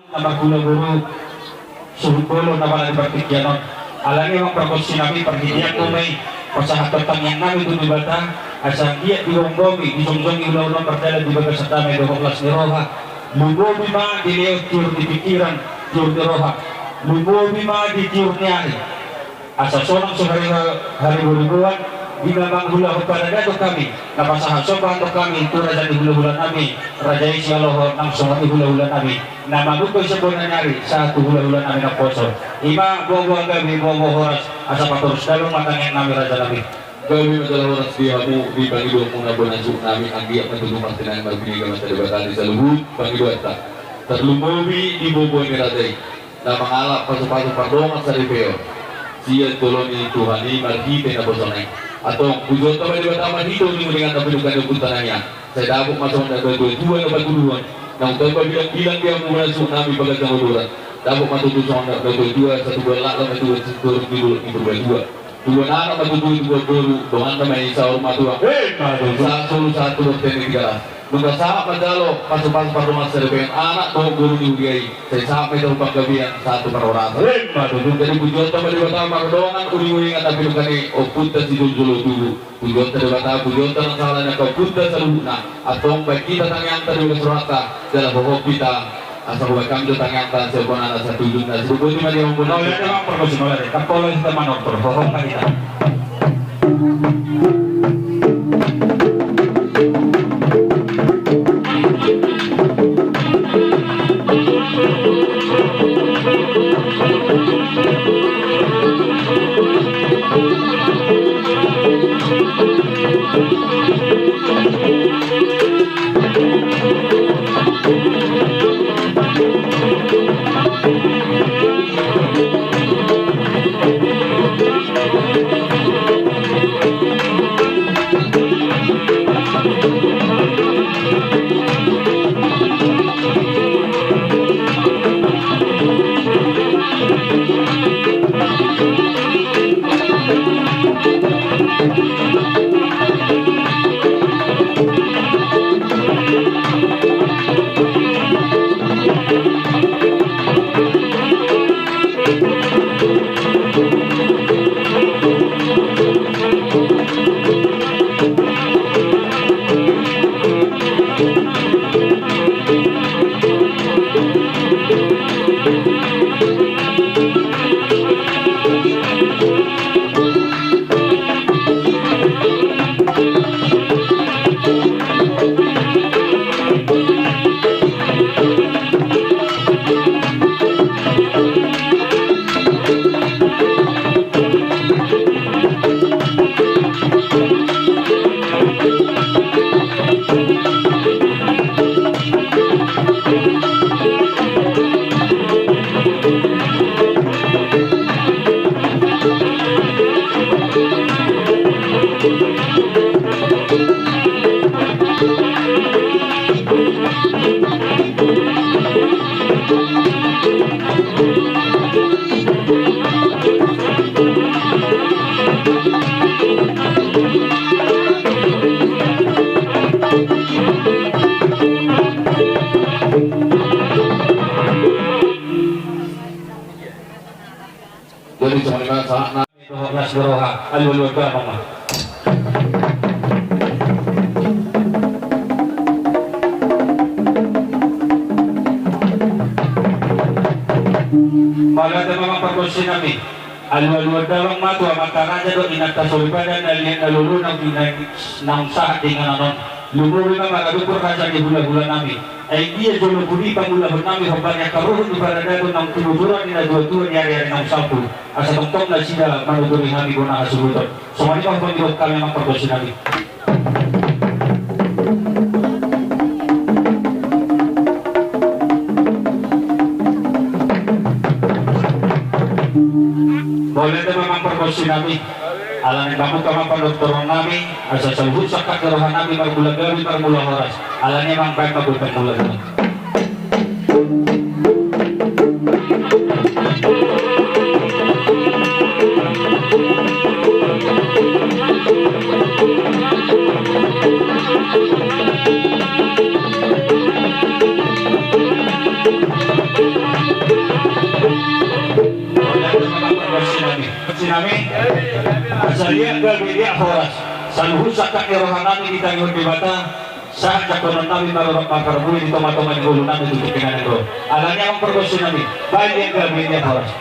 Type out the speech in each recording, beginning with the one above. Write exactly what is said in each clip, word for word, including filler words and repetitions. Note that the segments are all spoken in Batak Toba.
Na marhula boru, suhut bolon na pala di partingkian on. Alani i amang pargonsi nami, parhitean hamu ma i pasahathon tangiang nami tu Debata, asa anggiat digomgomi, dijongjongi ulaon on mardalan di bagasan dame dohot las ni roha. Lumobi ma dilehon tiur ni pingkiran, tiur ni roha. Lumobi ma di tiur ni ari. Asa sonang so hari, hari boriboan, di na mangulahon paradaton hami, na pasahat somba antong hami tu raja ni hulahula nami, raja i Sihaloho nang songon i hulahula nami, na mamungka sian bona ni ari sahat tu hulahula nami naposo. I ma boaboa gabe, boaboa horas, asa patorus damang ma tangiang nami raja nami. Gabe ma jala horas di hamu di pangidoanmuna bona suhut nami, anggiat ma tutu martinangi marbinege ma Debata di saluhut pangidoanta. Tarlumobi di boaboa ni raja i. Na mangalap pasupasu pardongan saripeon sian jolo ni Tuhan i marhite naposona i. Antong pujionta ma Debata marhite uninguningan na pinungka ni ompunta nami an. Sai dapot ma songon natuatua na patuduhon, naung tamba bilangbilang di hamu bona suhut nami bagas na uduran. Dapot ma tutu songon natuatua, satubuan laklak ma tubuan sintor di dolok ni Purbatua. Tubuan anak ma tutu, tubuan boru, donganta ma i saur matua. Ima tutu. Sahat solu sahat tu bontean ni Tigaras. Nunga sahat manjalo pasupasu pardongan saripeon anak dohot boru ni huria i, sai sahat ma i tu panggabean sahat tu parhorasan. Ima tutu. Jadi pujionta ma Debata mardongan uninguningan na pinungka ni ompunta sijoljolo tubu. Pujionta Debata, pujionta nang sahala ni angka ompunta saluhutna. Antong baen hita tangiangta di bagasan rohanta, jala hohom hita. Asa hubaen hami do tangiangta sian bonana sahat tu ujungna. Sidung boti ma di hamu bona. Mauliate ma amang pargonsi, mauliate. Tapolong hita manortor, hohom ma hita. Jadi songon i ma sahatna. Dohot las ni roha, alualuhon damang ma. Mauliate ma amang pargonsi nami. Alualuhon damang ma tu amanta raja dohot inanta soripada na liat na lolo naung sahat di inganan on. Lumobi ma marhadomuhon raja ni hulahula nami. Ai dia jolo pudi pangulahon nami hombar ni angka ruhut ni paradaton naung tinuturan ni natuatua di ariari naung salpu. Asa tongtong nasida manuturi hami bona hasuhuton. Songon i ma hupangidohon hami amang pargonsi nami. Mauliate ma amang pargonsi nami. Ala naeng mamungka ma pandohan nami, asa saluhut sangkap ni roha nami marmula gabe marmula horas. Alani i amang, baen ma gondang mula-mula. Sinami, asa liat gabe liat horas. Saluhut sangkap ni roha nami ditangihon Debata. Sahat jangkonon nami marorot marparbue di tonga-tonga ni ngolu nami tutu kenana do. Alani amang pargonsi nami, baen liat gabe liat horas.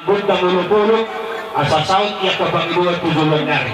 Gondang olopolop, asa saut ia ka pangidoan tu joloan ni ari.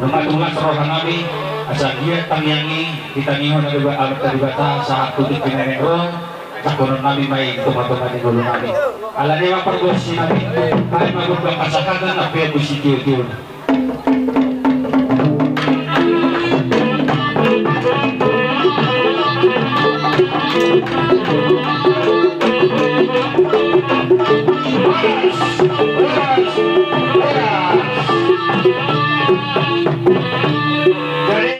Nunga tunas roha nami, asa anggiat tangiang i ditangihon Debata, Debata sahat tu tingki na naeng ro, jangkonon nami ma i tu tongatonga ni ngolu nami. Alani i ma pargonsi nami, ai ma gondang hasahatan, ampe anggo sitiotio.